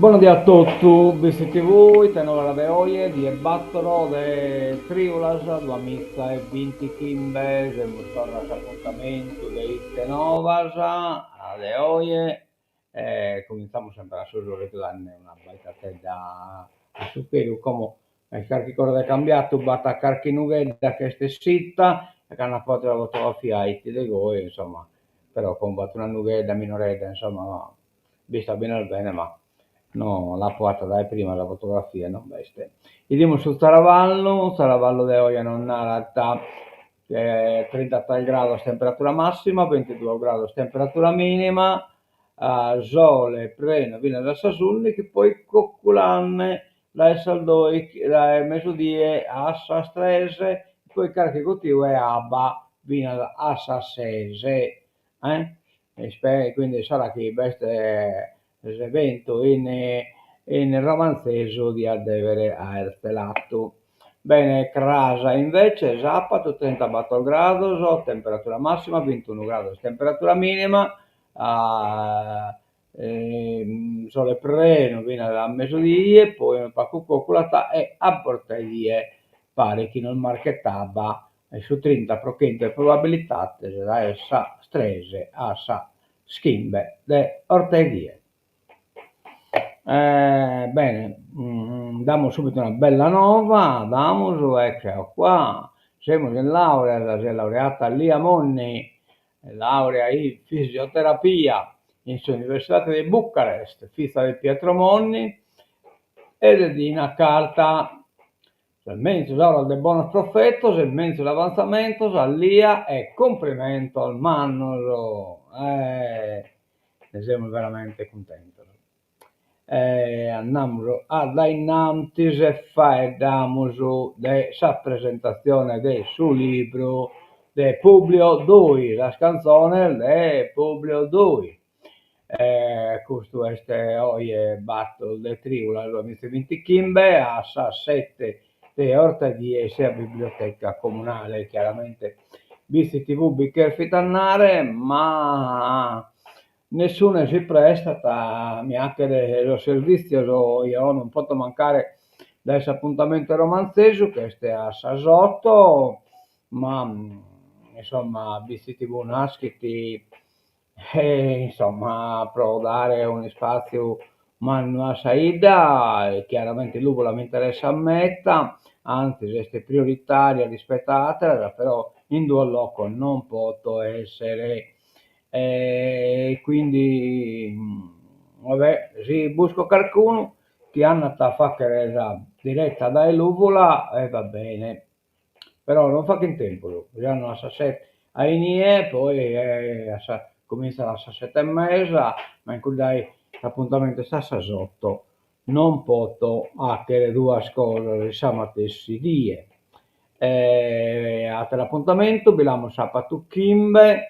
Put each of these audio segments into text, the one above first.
Bona die a totu, BissiTV, ite novas de oje, die battoro de triulas duamiza e bintichimbe, semus torra a s'apuntamentu de ite novas de oje e cumintzamus sempre a su solitu dande una abaitatedda a su chelu, como est carchi cosa de cambiatu, b'at carchi nughedda chi est essita e cando apo fatu sa fotografia 'it de goi, insomma, però como b'at una nughedda minoredda, insomma, bista finas bene ma no l'apo fata dae prima sa fotografia e non b'est. 'Idimus su zaravallu, zaravallu de oje nos narat trintatres grados temperatura massima, bintiduos grados temperatura minima, sole prenu finas a sas ùndighi, poi coculande dae sas doighi dae mesudie a sas tres, poi carchi guttiu 'e abba finas a sas ses. Quindi s'ora chi b'est s'eventu in in romantzesu diat dèvere aer tzelatu. Bene, cras invece sàpadu trintabator grados temperatura massima, bintunu grados temperatura minima, sole prenu finas a mesudie, poi unu pagu còculat e a bortaedie paret chi nos marchet abba su trinta pro chentu 'e probabilidades dae sas tres a sas chimbe de 'ortaedie. Bene, damus subitu una bella nova, damus, ecco qua, semus in laureas, si est laureata Lia Monni, laurea in fisioterapia in s'Universidade de Bucarest, fiza de Pietro Monni e de Dina Carta. Sas menzus auras de bonos profetos e menzus avantzamentos a Lia e cumprimentos mannos. Ne semus veramente cuntentos. Andamus a dae innantis e faeddamus de sa presentatzione de su libru de Publio Dui, sas cantzones de Publio Dui. Custu est oje battor de trìulas duamiza e bintichimbe a sas sete de 'ortadie in sa biblioteca comunale. Chiaramente BissiTV bi cherfit andare ma nessune si prestat a mi 'achere sos servìtzios, eo non poto mancare dae s'apuntamentu romantzesu chi est a sas oto, ma insomma BissiTV naschit E insomma pro dare un'ispàtziu mannu a sa 'idda e chiaramente Lùvula m'interessat meta, antzis est prioritària rispetto a àteras, però in duos locos non poto èssere e quindi va bè, si busco carcunu chi andat a fàghere sa diretta dae Lùvula e va bene Però non faco in tempus, si ando a sas sete a inie poi a sa comintzat a sas sete e mesa, ma in cuddai s'apuntamentu est a sas oto, non poto 'achere duas cosas in sa matessi die. Ateru apuntamentu bi l'amus sapatu chimbe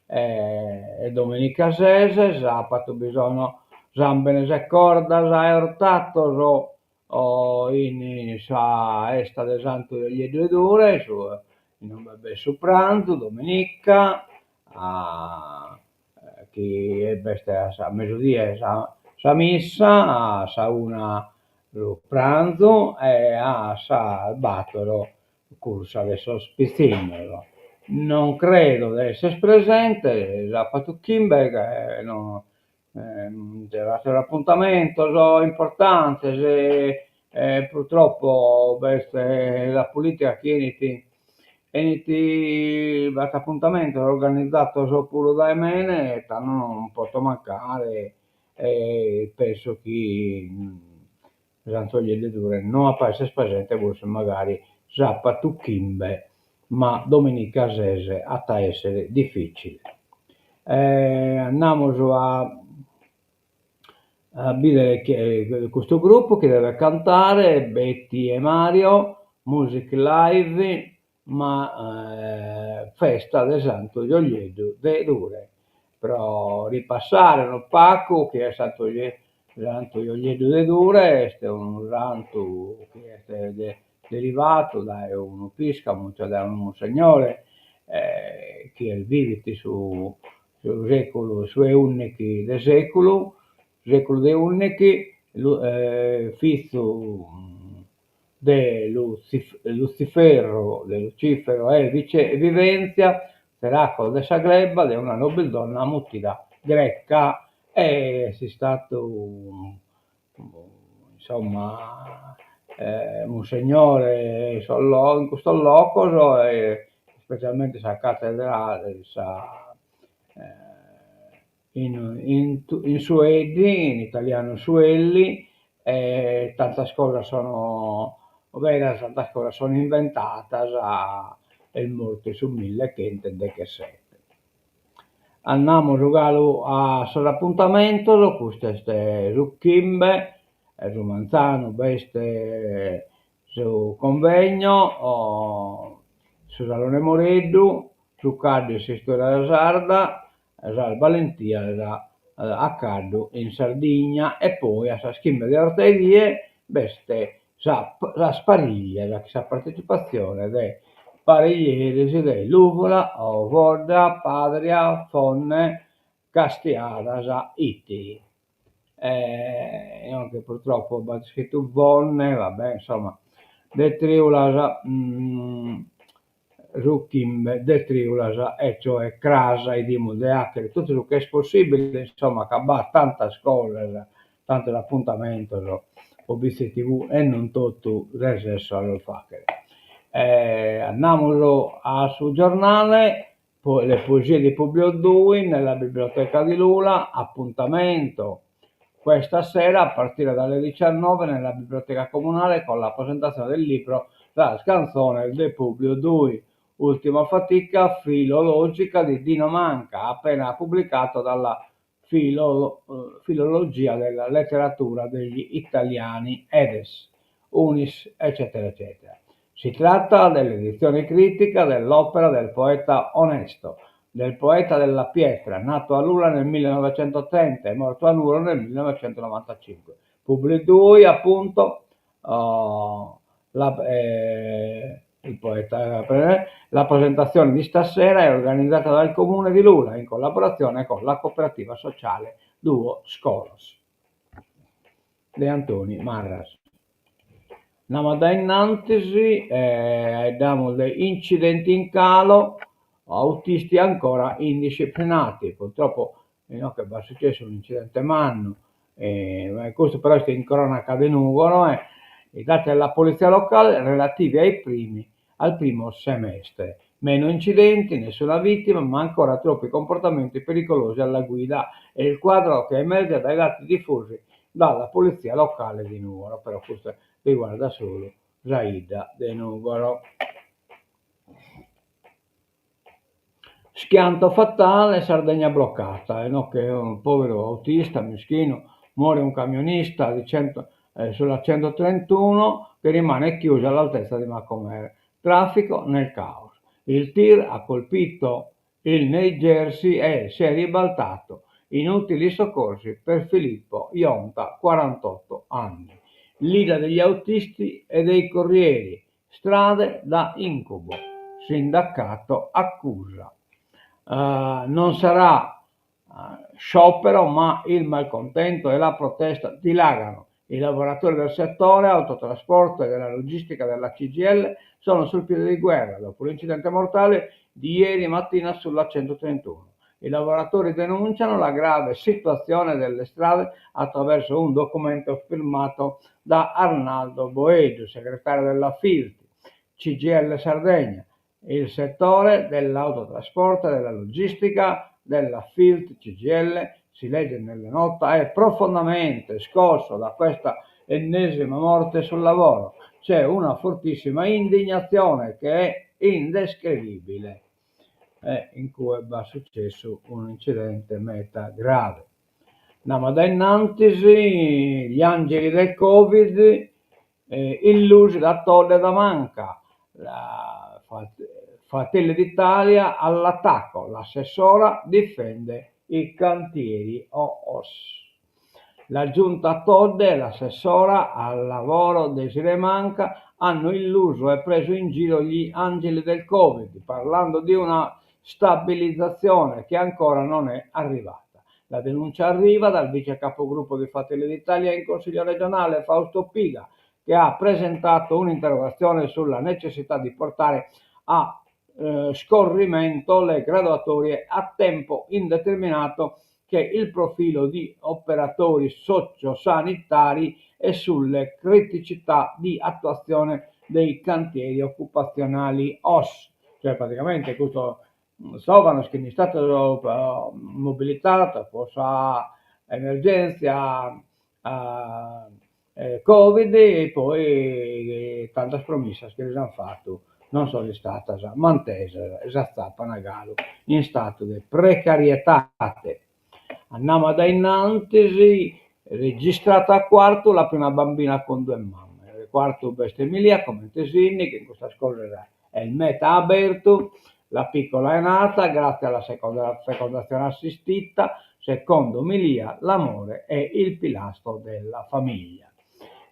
e domenica ses, sapatu bi sono sambenes e cordas e ortatos o in sa 'esta de Santu Julieddu 'e Dure, su in ube b'est su pranzu, dominica, chi b'est a sa mesudie sa sa missa, a sa una su pranzu e a sas battoro cursa de sos pitzinnos. Non credo de esser presente, sapatu chimbe ca no Ateros apuntamentos importantes e purtroppo b'est sa politica chi 'enit 'enit b'at apuntamentos organizados puru dae mene e tando non poto mancare e penso chi Santu 'Olieddu 'e Dure no apo a esser presente forsis magari sapatu chimbe ma dominica ses at a esser dificile. Andamus a a bìdere custu gruppu chi devet cantare, Betty e Mario, Music Live, ma festa de Santu Julieddu de Dure. Pro ripassare unu pagu chi est Santu Santu Julieddu de Dure est unu santu chi est derivadu dae unu piscamu, cioè dae unu munsegnore chi est vivit su seculu su 'e ùndighi de seculu. Seculu de ùndighi, fizu de Lutziferru de Lucifero e Vivèntzia, tzeracos de sa gleba de una nobildonna mutida Greca e est istadu insomma munsegnore in sos in custos logos e ispecialmente in sa catedrale in sa in in Sueddi, in italianu Suelli, e tantas cosas sono beras, tantas cosas sono inventadas, est mortu in su millechentu e deghessete. Andamus galu a sos apuntamentos, custu est su chimbe, su manzanu b'est su convegno, su Salone Moreddu, su caddu in s'istoria sarda, sas balentias a caddu in Sardigna e poi a sas chimbe de 'ortaedie b'est sa sas pariglias, sa partetzipatzione de pariglieris de Lùvula, Ovodda, Padria, Fonne, Castiadas, Ittiri. Inoghe purtroppo b'at iscritu Fonne, va bè, insomma, de triulas su chimbe de triulas e cioè cras 'idimus de 'achere totu su ch'est possibile, insomma, ca b'at tantas cosas, tantos apuntamentos po Bitzi TV e non totu resesso a los faghere. Andamus a su giornale, le poesie di Publio Dui nella biblioteca di Lula, appuntamento questa sera a partire dalle 19 nella biblioteca comunale con la presentazione del libro Sas canzones de Publio Dui, ultima fatica filologica di Dino Manca, appena pubblicato dalla Filolo Filologia della letteratura degli italiani Edes, Unis, eccetera, eccetera. Si tratta dell'edizione critica dell'opera del poeta onesto, del poeta della pietra, nato a Lula nel 1930 e morto a Nuoro nel 1995. Publio Dui, appunto, oh, la, eh, il poeta, la presentazione di stasera è organizzata dal Comune di Lula in collaborazione con la cooperativa sociale Duo Scolos de Antoni Marras. Andamus dae innantis e damus de incidenti in calo, autisti ancora indisciplinati, purtroppo inoghe b'at successu un'incidente mannu, custu però est in cronaca de Nugoro, i dati della polizia locale relativi ai primi al primo semestre. Meno incidenti, nessuna vittima, ma ancora troppi comportamenti pericolosi alla guida. È il quadro che emerge dai dati diffusi dalla polizia locale di Nugoro, però custu riguarda solu sa 'idda de Nugoro. Schianto fatale, Sardegna bloccata, inoghe unu poveru autista, mischinu, muore un camionista di cento, eh, sulla 131 che rimane chiusa all'altezza di Macomer. Traffico nel caos. Il tir ha colpito il New Jersey e si è ribaltato. Inutili soccorsi per Filippo Ionta, 48 anni. L'ira degli autisti e dei corrieri. Strade da incubo. Sindacato accusa. Uh, non sarà uh, sciopero, ma il malcontento e la protesta dilagano. I lavoratori del settore autotrasporto e della logistica della CGIL sono sul piede di guerra dopo l'incidente mortale di ieri mattina sulla 131. I lavoratori denunciano la grave situazione delle strade attraverso un documento firmato da Arnaldo Boeddu, segretario della FILT, CGIL Sardegna. Il settore dell'autotrasporto e della logistica della FILT CGIL, si legge nella nota, è profondamente scosso da questa ennesima morte sul lavoro. C'è una fortissima indignazione che è indescrivibile. E in cue b'at successu un'incidente meda grave. Andamus dae innantis, gli angeli del Covid, illusi da Todde e da Manca, la Fratelli d'Italia all'attacco, l'assessora difende i cantieri OS. La giunta Todde e l'assessora al lavoro Desirée Manca hanno illuso e preso in giro gli angeli del Covid, parlando di una stabilizzazione che ancora non è arrivata. La denuncia arriva dal vice capogruppo di Fratelli d'Italia in Consiglio regionale Fausto Piga, che ha presentato un'interrogazione sulla necessità di portare a scorrimento le graduatorie a tempo indeterminato che il profilo di operatori sociosanitari e sulle criticità di attuazione dei cantieri occupazionali OSS. Cioè praticamente custos zòvanos chi ant istados mobilitados po sa emergèntzia Covid e poi tantas promissas chi lis ant fatu non sono istadas mantesas e s'atzapan galu in statu de precariedade. Andamus a innantis, registrata a Quartu la prima bambina con due mamme. Quartu b'est Milia comente sìndigu, in custas cosas est meda abertu, la piccola è nata grazie alla fecondazione assistita, secondo Milia l'amore è il pilastro della famiglia.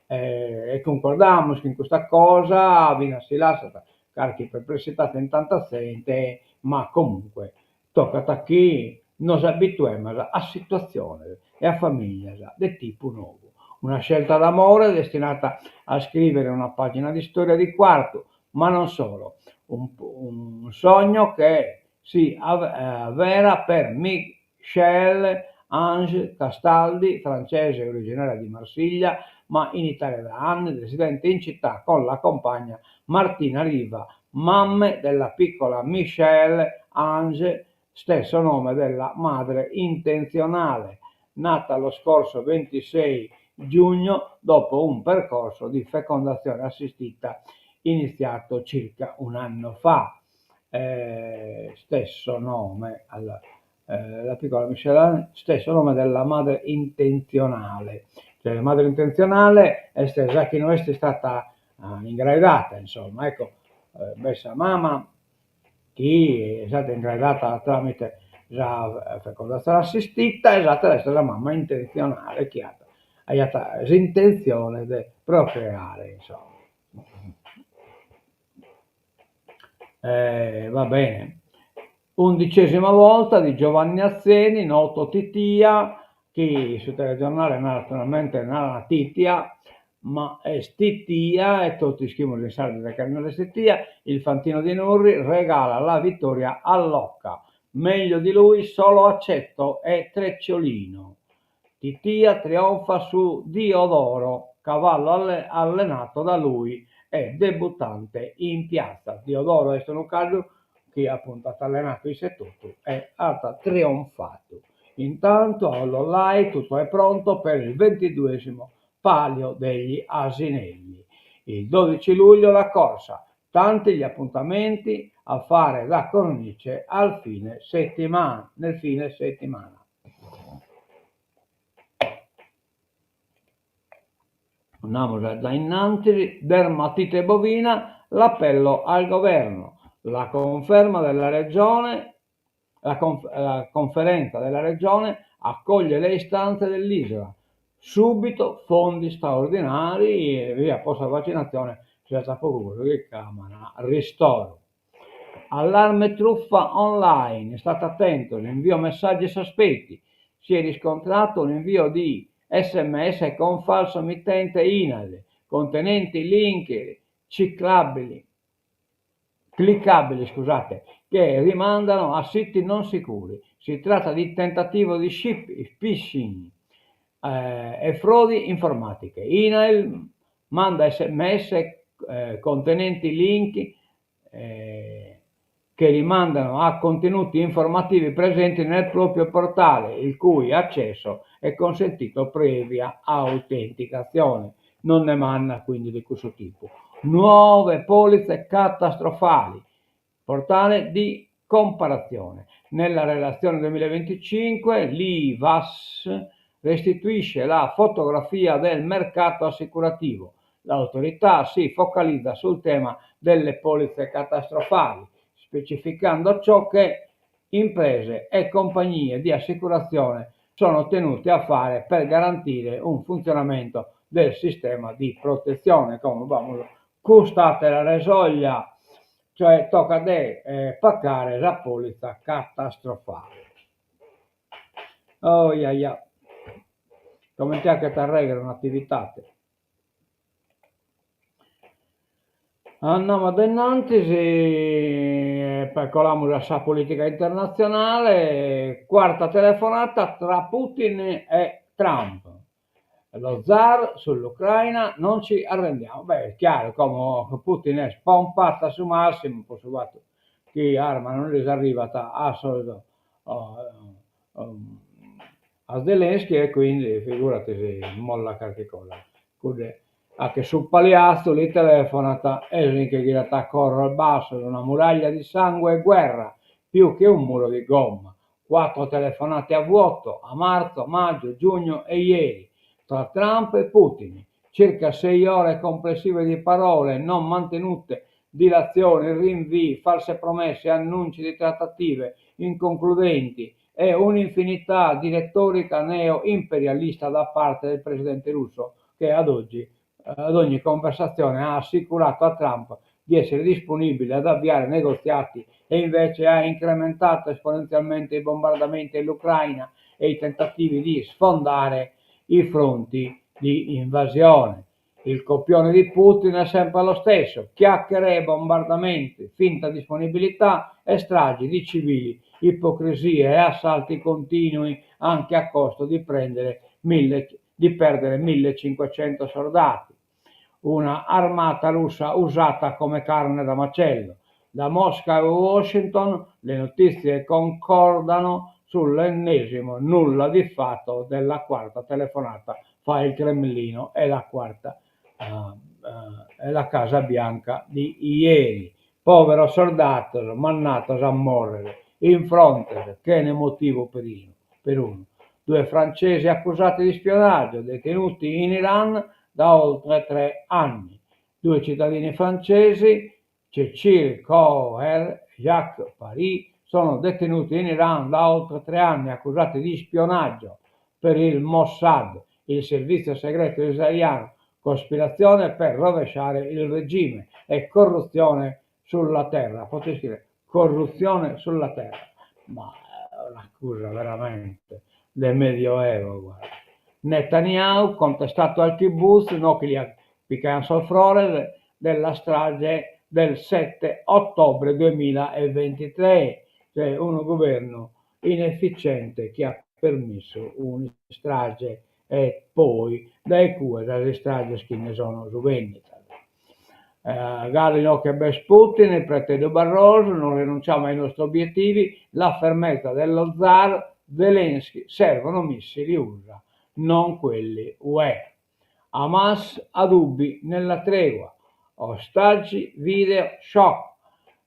E cuncordamus chin custa cosa, finas si lassat carchi perplessitade in tanta zente, ma comunque tocat chi nos abituemus a situatziones e a familias de tipu nou. Una scelta d'amore destinata a scrivere una pagina di storia di Quartu, ma non solo, un sogno che si avvera per Michelle Ange Castaldi, francese originaria di Marsiglia, ma in Italia da anni, residente in città con la compagna Martina Riva, mamme della piccola Michelle Ange, stesso nome della madre intenzionale, nata lo scorso 26 giugno dopo un percorso di fecondazione assistita iniziato circa un anno fa. Eh, stesso nome, alla, eh, la piccola Michelle, stesso nome della madre intenzionale. Cioè, la madre intenzionale est sa chi no est istata ingraidata, insomma, ecco, b'est sa mama chi est istada ingraidata tramite sa fecondatzione assistita e s'atera est sa mama intenzionale chi at aiat s'intentzione de procreare insomma. Va bene. Undicesima volta di Giovanni Atzeni, noto Titia, chi in su telegiornale naturalmente narat Titia, ma est Titia e totu ischimus in sardu ite cheret narrer Titia, il fantino di Nurri regala la vittoria a Locca, meglio di lui solo Aceto e Trecciolino. Titia trionfa su Diodoro, cavallo allenato da lui e debuttante in piazza. Diodoro est unu caddu chi apuntu at allenadu isse etotu e at trionfadu. Intantu a Ollolai tutto è pronto per il ventiduesimo Palio degli Asinelli. Il 12 luglio la corsa, tanti gli appuntamenti a fare da cornice al fine settimana, nel fine settimana. Andamus a innantis, dermatite bovina, l'appello al governo, la conferma della Regione, la la conferenza della Regione accoglie le istanze dell'isola, subito fondi straordinari e via po sa vaccinazione si at po cussu chi craman ristoro. Allarme truffa online, state atentos, invio messaggi sospetti, si è riscontrato un invio di sms con falso mittente Inail, contenenti link ciclabili, cliccabili, scusate, che rimandano a siti non sicuri. Si tratta di tentativo di phishing e frodi informatiche. Inail manda sms contenenti link che rimandano a contenuti informativi presenti nel proprio portale, il cui accesso è consentito previa autenticazione. Non ne manda quindi di questo tipo. Nuove polizze catastrofali, portale di comparazione. Nella relazione 2025 l'IVASS restituisce la fotografia del mercato assicurativo. L'autorità si focalizza sul tema delle polizze catastrofali, specificando ciò che imprese e compagnie di assicurazione sono tenute a fare per garantire un funzionamento del sistema di protezione. Como b'amus cust'àtera resoglia, cioè tocat de pacare sa polizza catastrofale. Oiaia. Comente 'achet a reghere un'ativitate. Andamus a innantis e colamus a sa politica internatzionale, cuarta telefonata tra Putin e Trump. Lo zar sull'Ucraina non ci arrendiamo. Beh, est chiaru, como Putin est pompatu a su massimu po su fatu chi armas non ddis arribant a sos a Zelensky e quindi figurati si mollat carchi cosa. Cudde 'achet su paliatzu, li telefonat e si nche ghirat a corros bassos, una muraglia di sangue e guerra, più che un muro di gomma. Quattro telefonate a vuoto, a marzo, maggio, giugno e ieri, tra Trump e Putin. Circa sei ore complessive di parole non mantenute, dilazioni, rinvii, false promesse, annunci di trattative inconcludenti e un'infinità di retorica neo-imperialista da parte del presidente russo che ad oggi ad ogni conversazione ha assicurato a Trump di essere disponibile ad avviare negoziati e invece ha incrementato esponenzialmente i bombardamenti all'Ucraina e i tentativi di sfondare i fronti di invasione. Il copione di Putin è sempre lo stesso, chiacchiere e bombardamenti, finta disponibilità e stragi di civili, ipocrisie e assalti continui anche a costo di prendere mille, di perdere 1500 soldati. Una armata russa usata come carne da macello. Da Mosca e Washington le notizie concordano sull'ennesimo nulla di fatto della quarta telefonata fra il Cremlino e la quarta uh, e la Casa Bianca di ieri. Poveros sordatos mannatos a morrere in frontes chene motivu perunu. Due francesi accusati di spionaggio, detenuti in Iran da oltre tre anni. Due cittadini francesi, Cécile Koher e Jacques Paris, sono detenuti in Iran da oltre tre anni accusati di spionaggio per il Mossad, il servizio segreto israeliano, cospirazione per rovesciare il regime e corruzione sulla terra. Potete scrivere corruzione sulla terra, ma è un'accusa veramente del Medioevo, guarda. Netanyahu contestato al kibbutz, no chi li picaiant sos frores, della strage del 7 ottobre 2023, cioè unu governu inefficiente chi at permissu un'istrage e poi dae cue sas istrages chi nde sono subennidas. Galu inoghe b'est Putin, Preteddu Barrosu, non rinunciamo ai nostri obiettivi, la fermezza dello zar Zelensky, servono missili USA, non quelli UE. Hamas ha dubbi nella tregua, ostaggi, video, shock.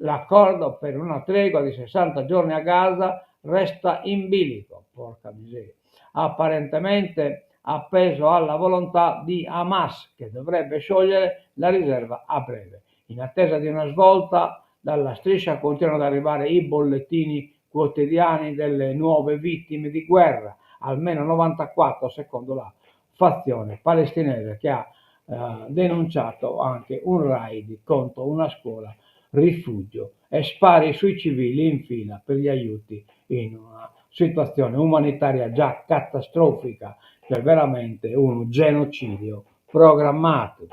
L'accordo per una tregua di 60 giorni a Gaza resta in bilico, porca miseria, apparentemente appeso alla volontà di Hamas, che dovrebbe sciogliere la riserva a breve. In attesa di una svolta, dalla striscia continuano ad arrivare i bollettini quotidiani delle nuove vittime di guerra, almeno 94 secondo la fazione palestinese che ha eh, denunciato anche un raid contro una scuola rifugio e spari sui civili in fila per gli aiuti in una situazione umanitaria già catastrofica, cioè veramente un genocidio programmato.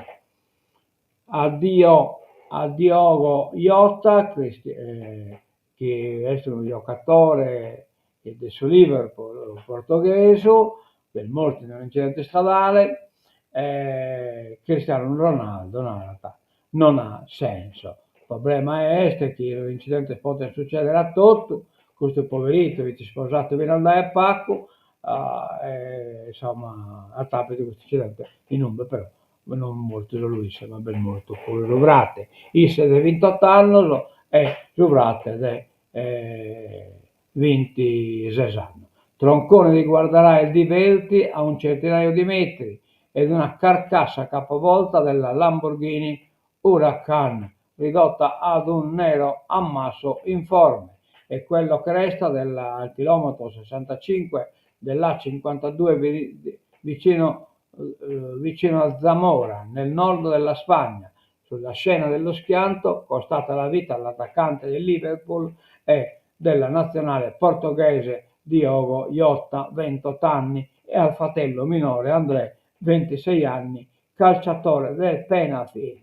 Addio a Diogo Jota, eh, chi est unu giocatore de su Liverpool portoghesu, est mortu in un'incidente stradale, e Cristiano Ronaldo narat non ha senso. Su problema est chi sos incidentes podent sucedere a totu, custu poveritu fit isposadu finas dae pagu e insomma at apidu custu incidente inumbe però non mortu solu isse ma b'est mortu puru su frate, isse de bintot'annos e su frate de bintises annos. Troncone di guardrail divelti a un centinaio di metri ed una carcassa capovolta della Lamborghini Huracan ridotta ad un nero ammasso informe. È quello che resta del al chilometro 65 dell'A 52 vicino, eh, vicino a Zamora, nel nord della Spagna. Sulla scena dello schianto, costata la vita all'attaccante del Liverpool e della nazionale portoghese Diogo Jota, 28 anni, e al fratello minore André, 26 anni, calciatore del Penafiel,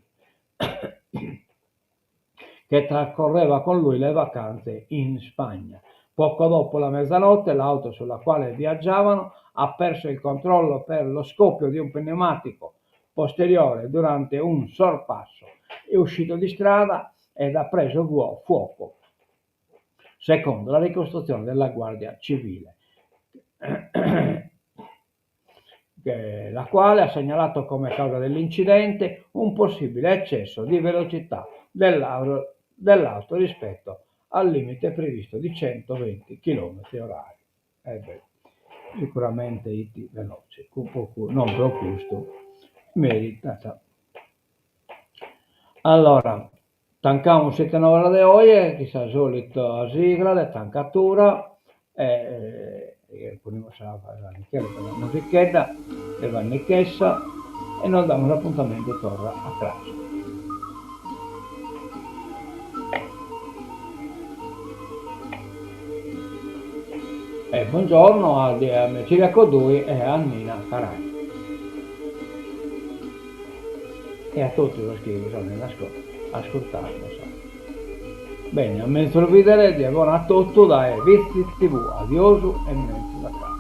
che trascorreva con lui le vacanze in Spagna. Poco dopo la mezzanotte l'auto sulla quale viaggiavano ha perso il controllo per lo scoppio di un pneumatico posteriore durante un sorpasso, è uscito di strada ed ha preso fuoco, secondo la ricostruzione della Guardia Civile. La quale ha segnalato come causa dell'incidente un possibile eccesso di velocità dell'auto rispetto al limite previsto di 120 chilometri orari. Eh beh, sicuramente 'it veloce, non pro custu meritat. Allora, tancamus s'Ite Novas de oe chin sa solita sigla de tancatura e ponimus sa musichedda de Vanni Chessa e nos damus apuntamentu torra a cras. E buongiorno a Ciriaco Dui e a Nina Carai. E a totu sos chi sun in ascurtende. Bene, a menzus bidere, die bona a totu dae Vitzi TV. Adiosu e menzus a cras.